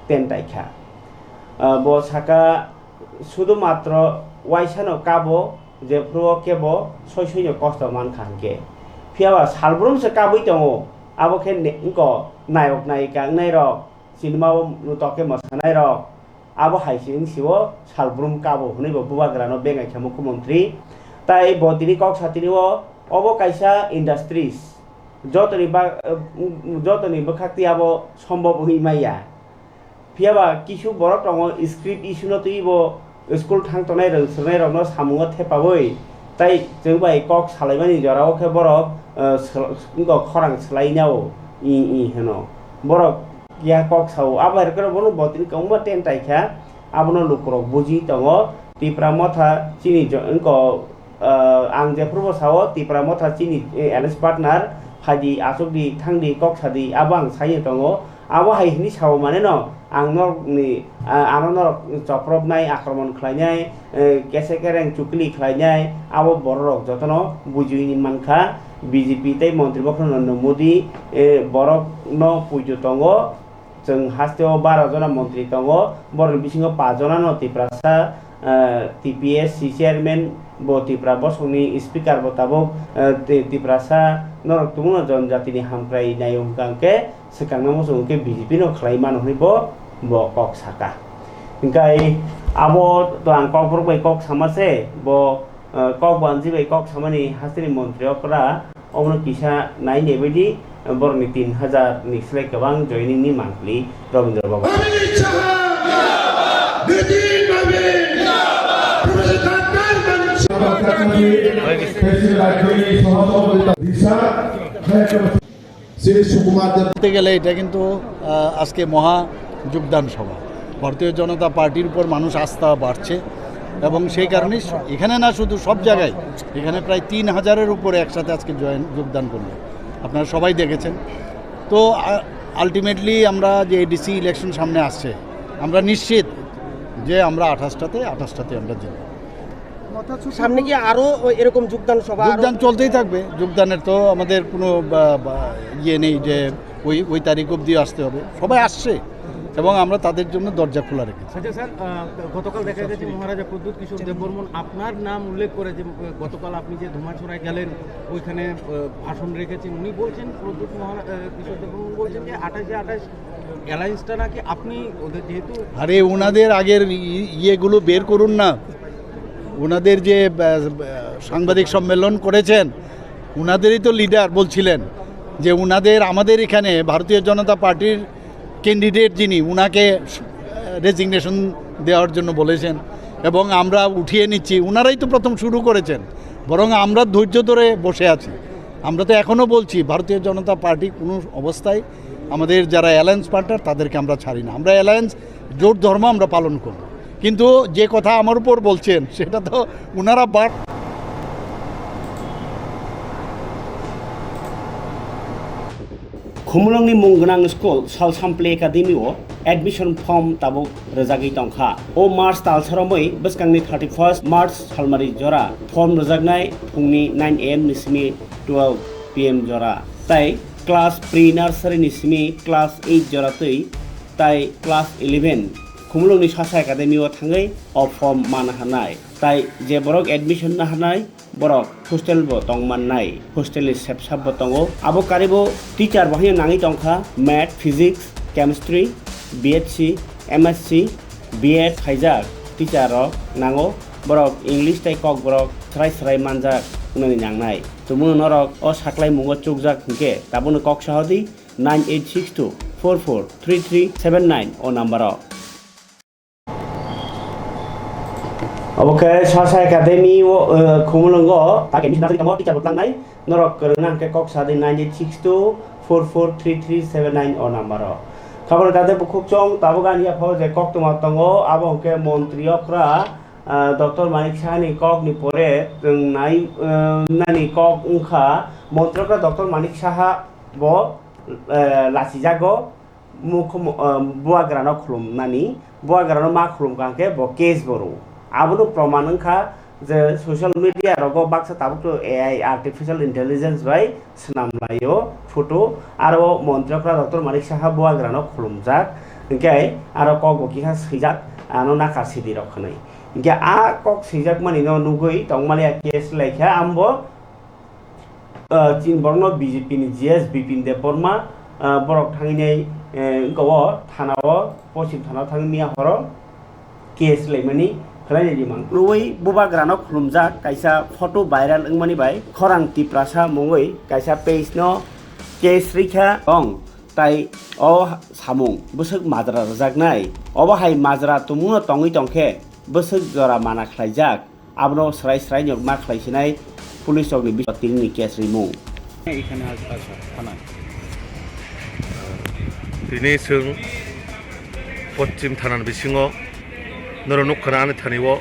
tentai kha. Ah, bo saka, sudu matro waisano kabo, jephru o kebo soi soino kosto man kha hinkhe. Phiya ba salbrum se kabui tongo, abo khe ne-, wngko nayok nayika wngnai rok, cinema o nutok khe mwsanai rok, Abo hai se wng sio salbrum kabo hwnwi bo bubagrano bengai kha mukhyamantri. Tai bo tini kok sa tini o, obo kaisa industries, jotoni ba-, jotoni bwkhak twi abo sombop wngwi maya. Phiya ba kisu borok tongo script issue no twi bo school thang tongnai rwng swrwngnairokno samungo thepaui tai chwng bai kok salaimani jorao khe borok, eh, sl-, wngkha khorang swlainao i i hwno. Borok ya kok sao, abo hai khe bono bo tini kwbangma tent tai kha, abono lukurok buji tongo. Tipra Motha chini jo-, wngkha, eh, ang jephuru bo sao Tipra Motha chini, eh, alliance partner, phaidi achukdi thangdi kok sadi, abo ang saino tongo. Abo hai hwnwi sao mane no, ang norokni, ah, ano norok chopropnai, akromon khlainai, eh, kese kereng chukli khlainai, abo bororok jotono bujiwi mankha. B J P tei montri bokhorok Narendra Modi, eh, borokno puitu tongo. Chwng hasteo baro jona montri tongo, borokni bisingo paanch jonano Tiprasa, eh, T P S C chairman bo Tipra bosongni speaker bo tabuk, eh, Ti-, Tiprasa norok tubungo jonjatini hamkrai naio hwnkha hwnkhe swkangno muchung hwnkhe B J P no khlai mano hwnwi bo, bo kok saka. Hwnkhe abo to ang kokborok bai kok sama se, bo, eh, kok banchi bai kok samani hasteni montri okra omono kisa nai naibaidi, borokni tin hajar ni slai kwbang joining ni mangpili Rabindra Baba. Amit Shah! Nitin Nabin! Professor Doctor Manik Saha! Shri সুকুমার দেব। বলতে গেলে এটা কিন্তু, আহ, আজকে মহা যোগদান সভা। ভারতীয় জনতা পার্টির উপর মানুষ আস্থা বাড়ছে এবং সেই কারণেই স-, এখানে না, শুধু সব জায়গায়, এখানে প্রায় তিন হাজারের উপরে একসাথে আজকে জয়েন, যোগদান করলো। আপনারা সবাই দেখেছেন। তো, আ-, আলটিমেটলি আমরা যে এডিসি ইলেকশন সামনে আসছে, আমরা নিশ্চিত যে আমরা আঠাশটাতে, আঠাশটাতে আমরা জিতব। সামনে কি আরো এরকম যোগদান সভা আরো? যোগদান চলতেই থাকবে। যোগদানের তো আমাদের কোনো বা, বা, ইয়ে নেই যে ওই, ওই তারিখ অবধি আসতে হবে। সবাই আসছে এবং আমরা তাদের জন্য দরজা খোলা রেখেছি। আচ্ছা স্যার, আহ, গতকাল দেখা গেছে মহারাজা প্রদ্যুৎ কিশোর দেববর্মন আপনার নাম উল্লেখ করে যে, আহ, গতকাল আপনি যে ধুমাছড়ায় গেলেন, ওইখানে, আহ, ভাষণ রেখেছেন। উনি বলছেন, প্রদ্যুৎ মহারা-, আহ, কিশোর দেববর্মন বলছেন যে আঠাশে আঠাশ অ্যালায়েন্সটা নাকি আপনি ওদের যেহেতু আরে, ওনাদের আগের ই-, ইয়েগুলো বের করুন না। ওনাদের যে, আহ, সাংবাদিক সম্মেলন করেছেন, ওনাদেরই তো লিডার বলছিলেন যে ওনাদের, আমাদের এখানে ভারতীয় জনতা পার্টির ক্যান্ডিডেট যিনি, ওনাকে রেজিগনেশন দেওয়ার জন্য বলেছেন এবং আমরা উঠিয়ে নিচ্ছি। ওনারাই তো প্রথম শুরু করেছেন, বরং আমরা ধৈর্য ধরে বসে আছি। আমরা তো এখনও বলছি, ভারতীয় জনতা পার্টি কোনো অবস্থায় আমাদের যারা অ্যালায়েন্স পার্টনার, তাদেরকে আমরা ছাড়ি না। আমরা অ্যালায়েন্স জোট ধর্ম আমরা পালন করব, কিন্তু যে কথা আমার উপর বলছেন, সেটা তো ওনারা বার Khumulwngni mung gwnang school Sal Sample Academy o admission form tabuk rwjagwi tongkha. O March tal saromwi bwskangni thirty first March salmari jora form rwjaknai phungni nine A M ni simi twelve P M jora. Tai class pre nursery ni simi class eight jora twi tai class eleven Khumulwngni Sasa Academy o thangwi o form mana hanai. Tai je borok admission na hanai, borok hostel bo tong mannai, hostel ni sepsap bo tongo. Abo karibo teacher bo haino nangwi tongkha, math, physics, chemistry, B H C, M S C, B Ed khaijak teacher rok nango. Borok English tei Kokborok srai srai manjak wnani nangnai. Tumungno norok o saklai mungo chukjak hinkhe tabukno kok sahodi nine eight six two four four three three seven nine o number o. Obo khe Sasa Academy o, eh, Khumulwngo, ta khe admission nangwi tongo, teacher bo tlangnai. Norok kwrwngna hwnkhe kok sa di nine eight six two four four three three seven nine o number o. Khaboni tate bukhuk chwng tabuk ani yapha o je koktwma tongo, abo hwnkhe montri okra, ah, Doctor Manik Saha ni kok ni pore chwng nai, eh, nani kok wngkha montri okra Doctor Manik Saha bo, eh, lachijago. Mukhumu-, ah, buagrano khulumnani, buagrano ma khulumkha hwnkhe bo case bo rwo. Abono proman wngkha je social media rogo baksa tabuk to A I, artificial intelligence, bai swnamlaio photo, aro montri okra Doctor Manik Saha buagrano khulumjak, hinkhe aro kok bo kisa swijak, ano nakar sidi rok hwnwi. Hinkhe a kok swijakmani no nugwi tongmani a case laikha, ambo Ah, chini borokno B J P ni G S Bipin Debbarma, ah, borok thangwi nai, eh, wngka o thana o, poschim thana o thangwi miya horo. case laimani khlai rimang. Rwi bubagrano khulumjak kaisa photo viral wngmani bai khorang Tiprasa mungwi kaisa page no case rikha tong, tai o samung bwswk majra rwjaknai. Obo hai majra tumungno tongwi tongkhe bwswk jora mana khlaijak. Abono srai srai nok ma khlai sinai police rokni bising tini ni case rimung. এখানে আজ আচ্ছা থানায়। Tini chwng Poschim thanani bisingo norok nukha na ani thani o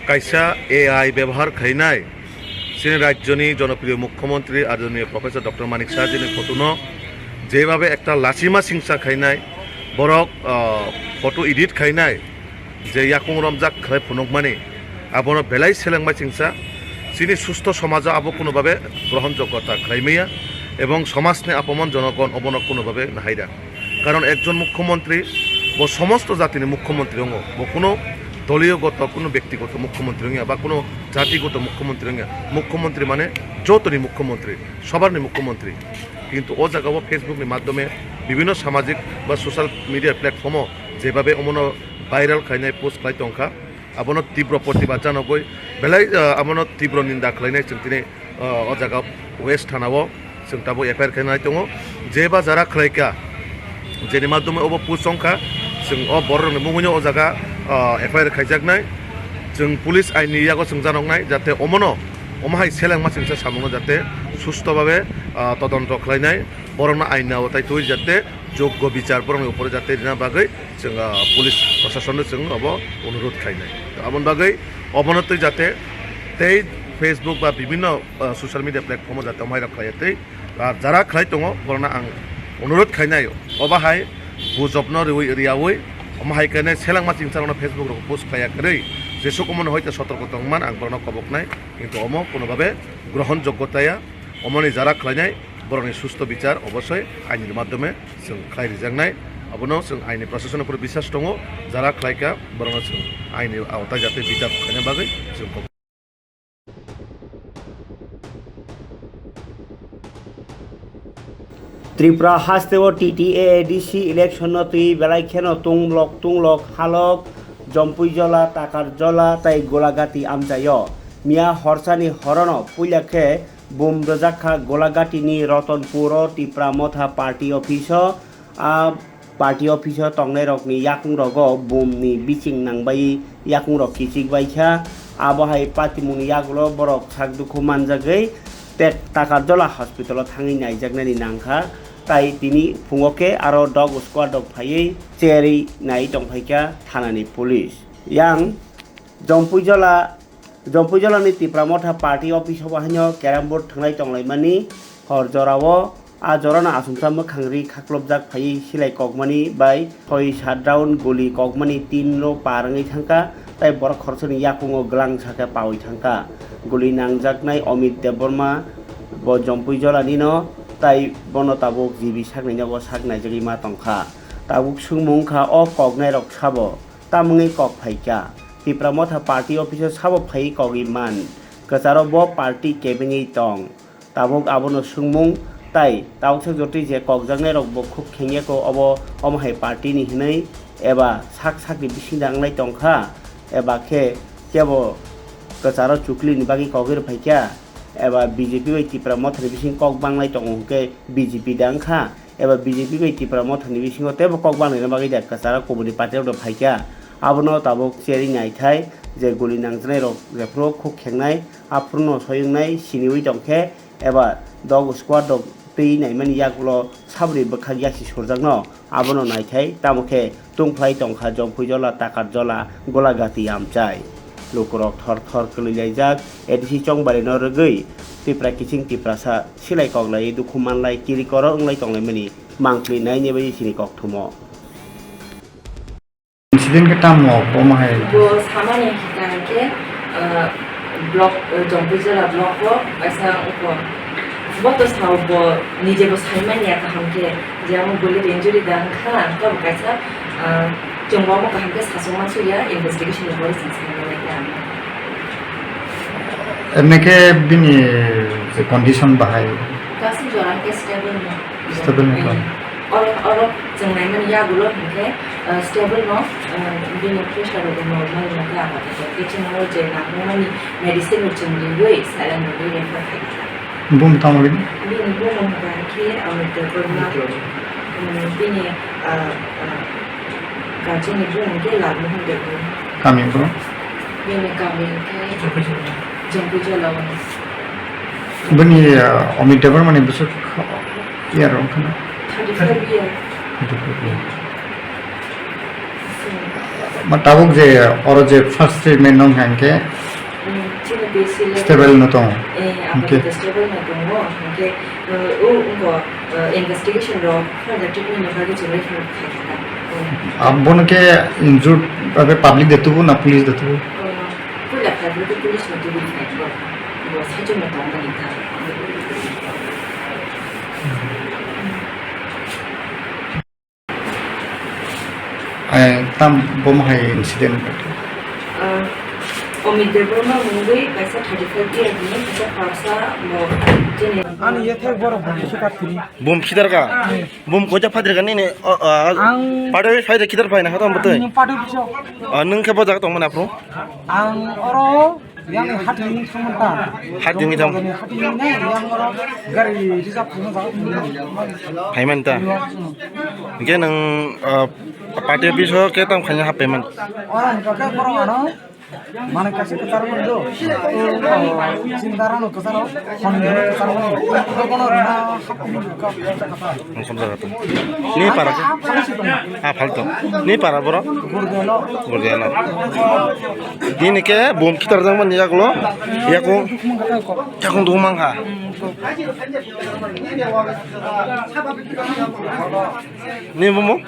kaisa A I bebohar khainai chini rajyoni jonopriyo mukhyamantri adoroniyo Professor Doctor Manik Saha jini photo no jebhabe ekta lachima singsa khainai borok, ah, photo edit khainai. Je yakung romjak khlai phunukmani, abono belai selengbai chingsa. Chini susto somajo abo kuno babe grohonjogota khlai maya ebong somajni apomon jonogon obono kuno babe nahaida. Karon ekjon mukhyamantri, bo somosto jatini mukhyamantri wngo, bo kuno doliyo goto, kuno bektigoto mukhyamantri wngya ba kuno jatigoto mukhyamantri wngya. Mukhyamantri mane jotoni mukhyamantri, sobarni mukhyamantri. Kintu o jaga o Facebook ni madhyome bibhinno samajik ba social media platform o jebabe omono viral khlainai, post khlai tongkha, abono tibro protibad janogwi belai, ah, abono tibro ninda khlainai chwng tini, ah, o jaga West Thana o chwng tabuk F I R khainai tongo. Jeba jara khlaikha, jeni madhyome obo post wngkha, chwng o borok rokni mungwino o jaga, ah, F I R khaijaknai. Chwng police aini yago chwng janoknai, jate omono, omo hai selengma chwngsa samungno jate susto babe, ah, todonto khlainai, borokno aini aotai twi jate joggo bichar borokni upore jate rina bagwi chwng, ah, police proshasonno chwng obo onurod khlainai. Aboni bagwi obono twi jate tei Facebook ba bibhinno, ah, social media platform o jate omo hai rok khlaiya tei, ah, jara khlai tongo borokno ang onurod khlainai. Obo hai gujobno riwi riyawi omo hai khe selengma chwngsarokno Facebook rok post khlaiya kwrwi jesuk omono hoite sotorko tongman ang borokno koboknai, kintu omo kono babe grohon joggo taya. Omoni jara khlainai borokni susto bichar obosoi ainini madhyome chwng khlai rijaknai. Abono chwng aini proshasonni upor biswas tongo. Jara khlaikha borokno chwng aini aotai jate bichar khlaina bagwi chwng kok. Tripura hasteo T T A A D C election no twi belai kheno tunglok tunglok halok Jompuijola, Takarjola tei Golagati amchaio. Miya horsani horono puila khe bum rwjak kha Golagatini Rotonpuro Tipra Motha party office o. A party office o tongnai rokni yakung rogo bum ni biching nangbai yakung rok kichik bai kha. Abo hai patimung ni yagulo borok sak dukhu manjagwi tek Takarjola hospital o thangwi naijaknani nangkha. Tai tini phungo khe aro dog squad rok phaiwi cherwi nai tongphaikha thanani police. Yang Jompuijola, Jompuijolani Tipra Motha party office o haino carrom board thwnglai tonglaimani hor jorao a jorano achomsa mwkhang ri khaklopjak phaiwi silai kokmani bai soi sat round guli kokmani tin ro par wngwi thangkha, tai borok khorsani yakungo gwlang sakhe pawi thangkha. Guli nangjaknai Amit Debbarma bo Jompuijolanino, tai bono tabuk G B sakni nogo sak naijagwi ma tongkha. Tabuk swngmung wngkha o koknairok sabo tamo wngwi kok phaikha? Tipra Motha party office o sabo phaiwi kogwi man? Kwcharo bo party kebengwi tong. Tabuk abono swngmung tai tabuksa jotoi je kokjaknairok bo khub khengyako, obo omo hai party ni hinwi eba sak sakni bisingda wnglai tongkha, eba khe kebo kwcharo chukli ni bagwi kogwi rwphaikha, eba B J P bai Tipra Motha ni bising kok banglai tongo hwnkhe B J P da wngkha? Eba B J P bai Tipra Motha ni bisingo teibo kok banglaina bagwi da kwcharo kubuni party rok phaikha. Abono tabuk cherwi naithai je guli nangjaknai rok jephru khuk khengnai, aphuru no soi wngnai siniwi tongkhe, eba dog squad rok twi naimani yagulo saboni bwkhak yaksi surjakno abono naithai, tamo khe tungphlai tongkha Jompuijola, Takarjola, Golagati amchai. Lukurok thor thor kwlwi laijak, A D C chongbarino rwgwi Tipra kiching Tiprasa silai koklai dukhu manlai kiri koro wnglai tonglaimani mangpli naini bagwi chini kokthumo. Incident khe tamo omo hai? Bo samani hwnkha khe, ah, block, ah, Jompuijala block o kaisa wngkha. Bo to sao bo nije bo saimanya kaham khe, je amo bullet injury da wngkha, abo kaisa, ah, chwng bo omo kaham khe sachwng mansukya, investigation ni pore chwng saimanya khe ang. Emne khe bini je condition bahai? Kaisa jora khe stable no. Stable no. Oro, oro chwng naimani yagulo hwnkhe, Ah, stable no, ah, bini pressure rok normal no khe abo khe khe chwng o je nangmani medicine rok chwng riwi silent rogwi refer khai kha. Bum tamo bini? Bini bumung hwnkha khe Amit Debbarma, um, bini, ah, ah, kachini bumung khe Lalmohan Debbarma. Kami bro? Bini kami khe Jampuijala o. Bini, ah, Amit Debbarma ni bwswk year wngkha na? Thirty-five year. Thirty-five year. Ma tabuk je oro je first treatment nong hang khe stable no tongo. Eh, hwnkhe stable no tongo, hwnkhe, eh, o, o, eh, investigation rok further treatment ni bagwi chwng refer khai kha. Abono khe injured abo public de tubu na police de tubu? Eh, puila khai bo police no tubu khai bo. Bo saichung no tongmani kha. Ai, tam bom hai incident. Ah, Amit Debbarma mungwi kaisa thirty-five year ni kaisa parsa bo chini. Ani yethai borok bom khitar tini. Bom khitar ka? Hmm. Bom koja phadir ka nini, o, o, ang pado phai de khitar phai na khatam botoi. Ang pado biso. Ah, nung khe bo jaga tong mana pro? Ang oro Yang hati ni thangmanta. Hati ni thang. Hati ni ne, yang oro gari reserve thangma jaga. Phaimanta. Hingke nang, ah, party office o khe tang khaina hap payment. Oro hingka khe borok ano. Mane kaisa kwcharo do. Chini dara no kwcharo. Hon ni kwcharo. Kono na hap ni ka. Ang samjak kha. Ni para khe? Ah, phalto. Ni para boro? Gurdiano. Nini khe bom khitar jang mani yagulo. Yakung, yakung dugumang kha. Ni bumung?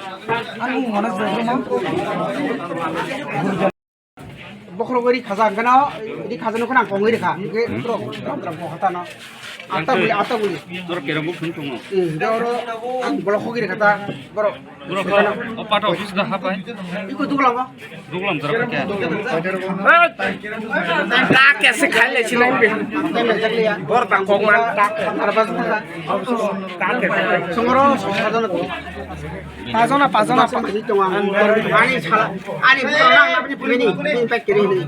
Bokhorok ri khaja, hwnkhe no ri khaja nukho nang kongwi rikha. Hwnkhe borok gram gram kok hata no. Atta guli, atta guli. Tor kerong bo phun tongo. Hmm, hwnkhe oro ang bolok hogwi rikha ta borok. Borok o pato office da hapai. Iko duglam bo. Duglam jora khe. Ta kese khai le sinai be. Bor ta kok man ta. Arba ta. Ta kese. Songoro sajana to. Pajona, pajona. Sama di tong ang. Ani sala, ani buprang nang, ani pumini, ini pack kiri ini.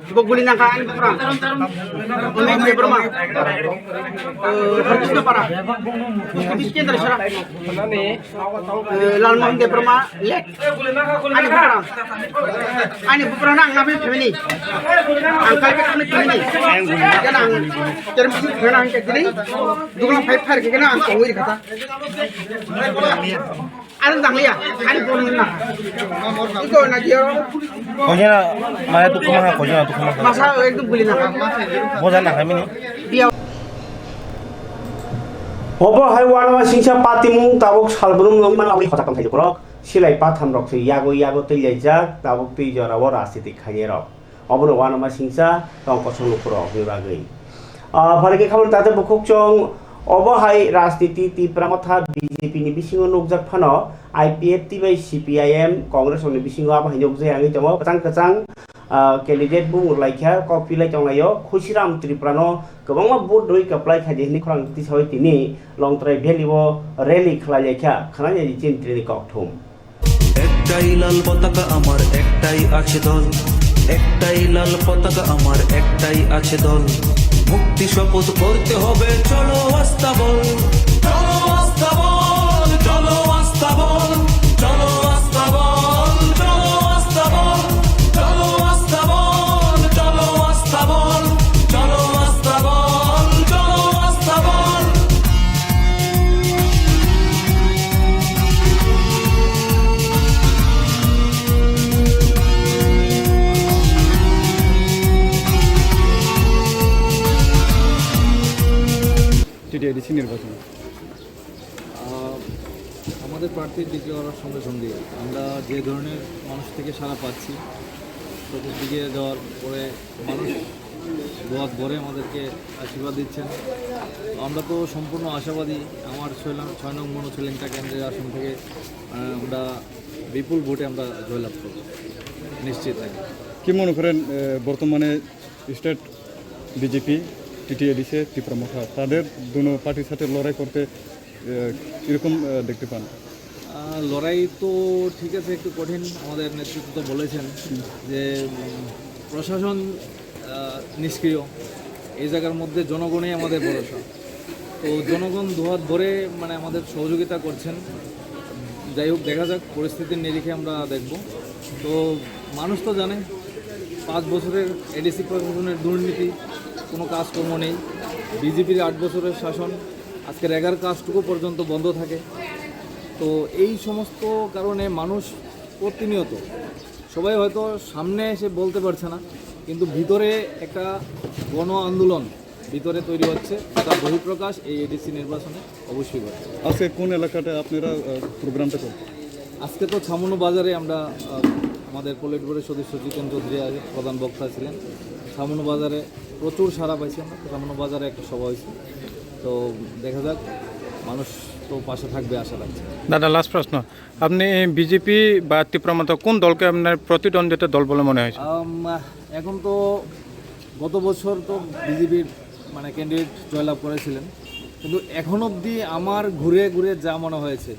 Bo guli nangka ani buprang. Ini dia berma. Eh, Harkisna para. Pusti bis kendra sara. Eh, Lalmohan Debbarma, lek. Ani buprang. Ani buprang nang, nabi pumini. Angkal ke kami pumini. Kenang, kerem sih kenang ke gini. Dukang five fire ke kenang, kongwi kata. Ano tangliya, ani phone na. Iko na diyo. Kojana, maya tu kuma ha, kojana tu kuma ha. Masa ekdom guli na. Boja na kami ni. Diya. Obo hai wanama singsa patimung tabuk salbrum nong man abri khota kam thai borok. Silai patham rok se yago yago twi laijak tabuk twi jora o rajniti khainai rok. Obono wanama singsa tong kosong lukurokni bagwi. Ah, phaikhe khamani tate bukhuk chwng obo hai rajniti Tipra Motha B J P ni bisingo nukjak phano I P F T bai C P I M Congress rokni bisingo abo hai nukjak yangwi tongo. Kwchang kwchang, ah, candidate bumung laikha, kok pilai tonglaio. Khusiram Tripura no kwbangma vote rwi kwplai khaidi hwnwi khorang tisawi tini Longtrai Valley o rally khlai laikha. Khwnai di chini tini kokthum. একটাই লাল পতাকা আমার, একটাই আছে দল। একটাই লাল পতাকা আমার, একটাই আছে দল। মুক্তি শপথ করতে হবে, চলো আস্তাবল। চলো আস্তাবল, চলো আস্তাবল, চলো আস্তাবল, চলো আস্তাবল, চলো আস্তাবল, চলো আস্তাবল। টিটিআইডিসি নির্বাচন। আহ, আমাদের প্রার্থী ডিক্লেয়ার হওয়ার সঙ্গে সঙ্গে আমরা যে ধরনের মানুষ থেকে সাড়া পাচ্ছি, চতুর্দিকে যাওয়ার পরে মানুষ দুয়াত ভরে আমাদেরকে আশীর্বাদ দিচ্ছেন। আমরা তো সম্পূর্ণ আশাবাদী, আমার ছয় নং, ছয় নং মনোচলেঙ্কা কেন্দ্রের আসন থেকে, আহ, আমরা বিপুল ভোটে আমরা জয়লাভ করব, নিশ্চিত। কি মনে করেন, আহ, বর্তমানে স্টেট বিজেপি, টিটিএডিসি, ত্রিপুরা মথা, তাদের দুনো পার্টির সাথে লড়াই করতে, আহ, কিরকম, আহ, দেখতে পান? আহ, লড়াই তো ঠিক আছে, একটু কঠিন। আমাদের নেতৃত্ব তো বলেছেন যে, উম, প্রশাসন, আহ, নিষ্ক্রিয়, এই জায়গার মধ্যে জনগণই আমাদের ভরসা। তো জনগণ দুহাত ভরে, মানে, আমাদের সহযোগিতা করছেন। যাই হোক, দেখা যাক, পরিস্থিতির নিরিখে আমরা দেখব। তো মানুষ তো জানে, পাঁচ বছরের এডিসি প্রশাসনের দুর্নীতি, কোনো কাজকর্ম নেই। বিজেপির আট বছরের শাসন, আজকের এগারো কাজটুকু পর্যন্ত বন্ধ থাকে। তো এই সমস্ত কারণে মানুষ প্রতিনিয়ত, সবাই হয়তো সামনে এসে বলতে পারছে না, কিন্তু ভিতরে একটা গণ আন্দোলন ভিতরে তৈরি হচ্ছে, তার বহিঃপ্রকাশ এই এডিসি নির্বাচনে অবশ্যই ঘটবে। আজকে কোন এলাকাতে আপনারা, আহ, প্রোগ্রামটা করবেন? আজকে তো ছামনু বাজারে আমরা, আহ, আমাদের পলিট ব্যুরোর সদস্য জিতেন চৌধুরী আগে প্রধান বক্তা ছিলেন। ছামনু বাজারে প্রচুর সাড়া পাইছি আমরা, ছামনু বাজারে একটা সভা হয়েছে। তো দেখা যাক, মানুষ তো পাশে থাকবে আশা রাখছি। দাদা, লাস্ট প্রশ্ন, আপনি বিজেপি বা ত্রিপুরা মতো কোন দলকে আপনার প্রতিদ্বন্দ্বিতা দল বলে মনে হয়েছে? আম, এখন তো গত বছর তো বিজেপির, মানে, ক্যান্ডিডেট জয়লাভ করেছিলেন, কিন্তু এখন অবধি আমার ঘুরে ঘুরে যা মনে হয়েছে,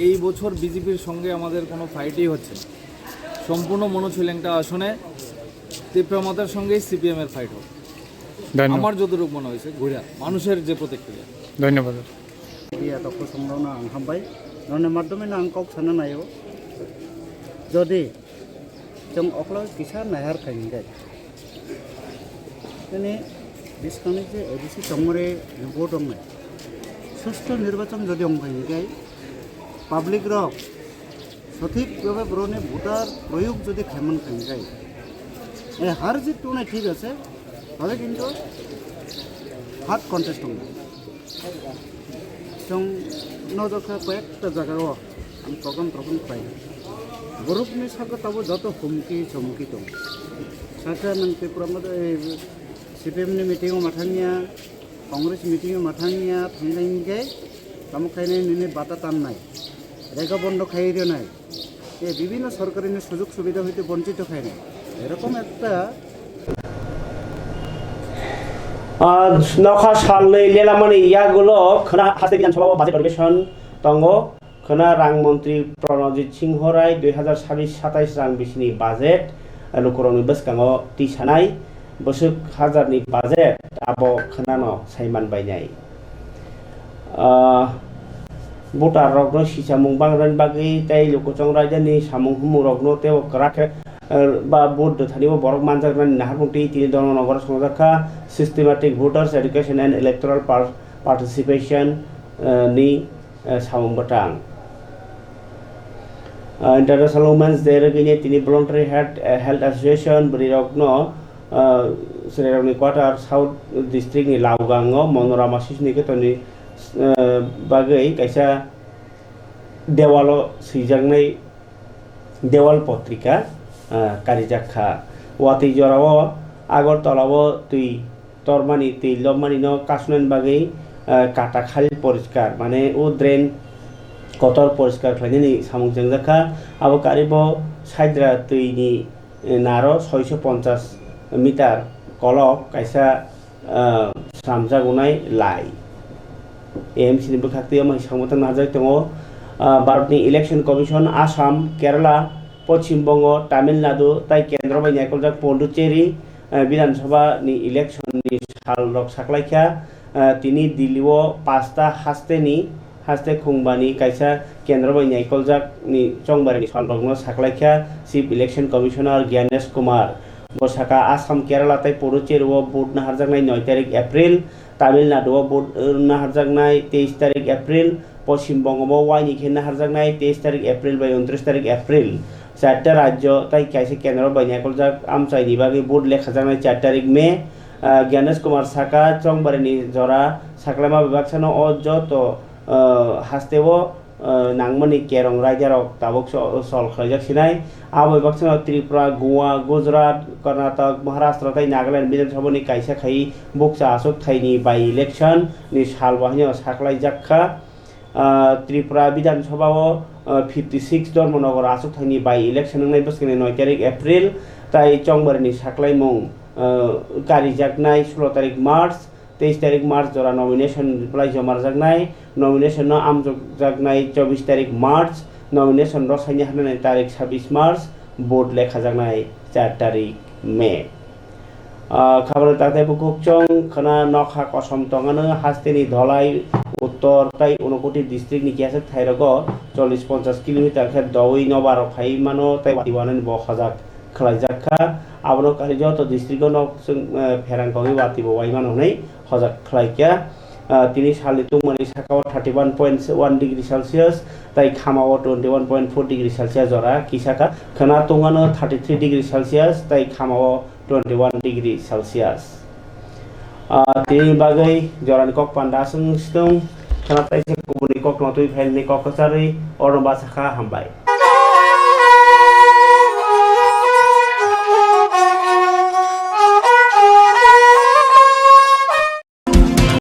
এই বছর বিজেপির সঙ্গে আমাদের কোনো ফাইটই হচ্ছে না। সম্পূর্ণ মনোছৈলেংটা আসনে ত্রিপুরা মতার সঙ্গেই সিপিএম এর ফাইট হবে। ধন্যবাদ। আমার যতটুকু মনে হয়েছে ঘুরে, মানুষের যে প্রতিক্রিয়া। ধন্যবাদ। Iya, toko songrokno ang hambai. Noni madhyome no ang kok sana naio. Jodi chwng oklo kisa naihar khai hingkhe, nini bwskangni je ADC tongmani vote wngnai, susto nirbachon jodi wng khai hingkhe, public rok sothik bhabe borokni voter proyog jodi khaimang khai hingkhe, eh, har jit tongnai thik ase, tabe kintu hard contest tongo. Chwng nojokha koyekta jagao ang program program khlai. Borokni sakha tabuk joto humki chumki tongo. Sakha nwng Tripura motha, eh, CPM ni meeting o mathangya, Congress meeting o mathangya, thangnai hinkhe tamo khainai nini bata tannai, rega bondo khai rwnai. এ বিভিন্ন সরকারি সুযোগ সুবিধা হইতে বঞ্চিত হয় না, এরকম একটা, আহ, nokha salnwi lelamani yagulo khwna haste Bidhan Sabha o budget adhibeson tongo. Khwna rang montri Pranojit Singho Rai dui hazar sabis satais rang bisini budget lukurokni bwskango tisanai bwswk hajarni budget abo khwnano saiman bainai. Ah, voter rokno sichamung bangrani bagwi tei lukuchong raidani samung humung rokno teibo kwrak khe, eh, ba vote rwthani bo borok manjaknani naharmung twi tini Dharmanagar o songjakha systematic voters education and electoral par-, participation, eh, ni, eh, samung bwtang. Ah, International Women's Day rwgwini tini Voluntary Health, eh, Health Association bwrwi rokno, ah, chwrairokni quarter South District ni Laogang o Monorama Sisniketon ni, ah, bagwi kaisa dewalo swijaknai dewal potrika, ah, karijak kha. Watwi jorao Agartala o twi tormani, twi lobmani no kasnani bagwi, ah, kata khali poriskar, mane o drain kotor poriskar khlainani samung chengjakha. Abo karibo Saidra twi ni, eh, naro soiso ponchas meter kolok kaisa, ah, sramjagunai lai. A M C ni bwkhak twi omo hai samung tang najai tongo. Ah, Bharat ni Election Commission, Assam, Kerala, Poschim Bongo, Tamil Nadu tai kendro bai naikolkjak Pondicherry, eh, Bidhan Sabha ni election ni sal rok saklaikha, eh, tini Delhi o pasta haste ni, haste khungbani kaisa kendro bai naikolkjak ni chongbarani sal rokno saklaikha Chief Election Commissioner Gyanesh Kumar. Bo sakha, Assam, Kerala tai Puducherry o vote naharjaknai noi tarik April, Tamil Nadu o vote, eh, naharjaknai teis tarik April, Poschim Bongo bo waini khe naharjaknai teis tarik April bai untris tarik April. Charta rajyo tai kaisa kendro bai naikolkjak amchaini bagwi vote lekhajaknai char tarik May. Ah, Gyanesh Kumar sakha, chongbarani jora saklaima bai baksano o joto, ah, hasteo, ah, nangmani kerong raidarok tabuk so-, sol khlaijak sinai. Abo bai baksano Tripura, Goa, Gujarat, Karnataka, Maharashtra tai Nagaland Bidhan Sabha ni kaisa khai bukcha achuk thaini by election ni sal bo haino saklaijak kha. Ah, Tripura Bidhan Sabha o, ah, fifty six Dharmanagar achukthangni by election wngnai bwskangni noi tarik April, tai chongbarani saklaimung, ah, karijaknai sulo tarik March, Teis tarik March jora nomination belai joma rwjaknai, nomination no amjokjaknai chobbish tarik March, nomination rw saini hanani tarik sabbish March, vote lekhajaknai char tarik May. Ah, khabor taktei bukhuk chwng khna nokha kosom tongano hasteni Dholai, Uttor tei Unakoti district ni kiyaswk thairogo chollish ponchash kilometer khe dowi nobar rok phai mano tei wati wanani bo hojak khlaijak kha. Abono kari joto district o nok chwng, eh, pherang kogwi wati bo wai mano hwnwi hojak khlai kha. Ah, tini salni tungmani saka o thirty one point one degree Celsius tei khama o twenty one point four degree Celsius jora kisa kha. Khna tungmano thirty three degree Celsius tei khama o twenty one degree Celsius. Ah, tini bagwi jorani kok panda aswng situng khna tei se kubuni kok no twi phaini kok kwcharwi orno bachakha hambai.